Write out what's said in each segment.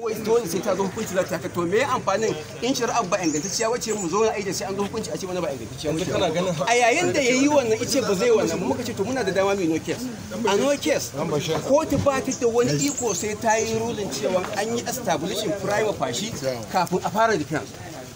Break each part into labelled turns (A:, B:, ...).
A: Wai dole sai ta zo hukunci za ta haka. To me amfanin in shari'a ba ingantacciya wace mu zo na aiki sai an zo hukunci a ce mana ba ingantacciya wace? A yayin da yayi wannan ice ba zai wannan, muka ce to muna da dama mai no case. A no case, kotu ba ta da wani iko sai ta yi ruling cewa an yi establishing prima facie kafin a fara defense.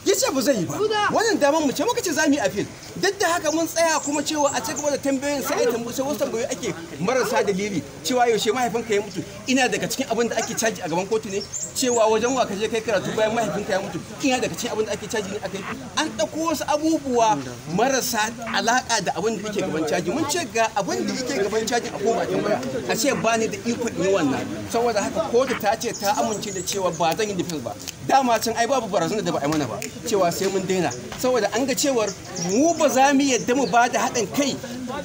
A: Ya ce ba zai yi ba. Wannan damar mu ce, muka ce za mu yi appeal. Duk da haka mun tsaya kuma cewa a ci gaba da tambayoyin. Sai a tambayi, sai wasu tambayoyi ake marasa dalili, cewa yaushe mahaifinka ya mutu, ina daga cikin abin da ake caji a gaban kotu ne? Cewa wajen wa ka je kai karatu bayan mahaifinka ya mutu, ina daga cikin abin da ake caji ne akai? An ɗauko wasu abubuwa marasa alaka da abin da yake gaban caji. Mun ce ga abin da yake gaban caji, a koma tambaya. A ce ba ni da ikon yi wannan. Saboda haka kotu ta ce ta amince da cewa ba zan yi defense ba. Dama can ai babu barazana da ba a yi mana ba cewa sai mun daina, saboda an ga cewar mu ba za mu yadda mu ba da haɗin kai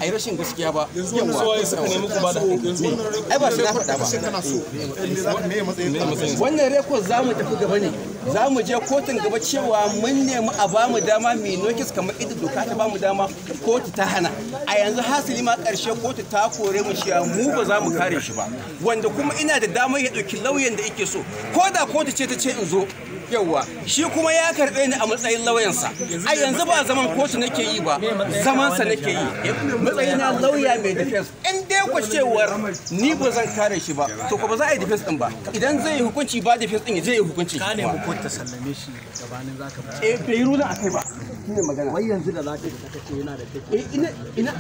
A: a yi rashin gaskiya ba.
B: Suwaye suka nemi ku ba da haɗin kai?
A: Ai ba sai na faɗa ba. Wannan record za mu tafi gaba ne, za mu je kotun gaba cewa mun nemi a ba mu dama mai no case kamar ita doka ta ba mu dama, kotu ta hana. A yanzu hasali ma ƙarshe kotu ta kore mu cewa mu ba za mu kare shi ba, wanda kuma ina da damar ya ɗauki lauyan da yake so, ko da kotu ce ta ce in zo. Yauwa, shi kuma ya karɓe ni a matsayin lauyansa. A yanzu ba zaman kotu nake yi ba, zamansa nake yi. Matsayina lauya mai defense, in dai ku cewar ni ba zan kare shi ba, to ko ba za a yi defense din ba. Idan zai yi hukunci ba defense din, zai yi hukunci.
C: Ka nemi kotu ta sallame shi gabanin zaka fita?
A: Eh, bai yi ruling akai ba, shine magana.
C: Wai yanzu da zaka fita kace yana da
A: Eh, ina ina.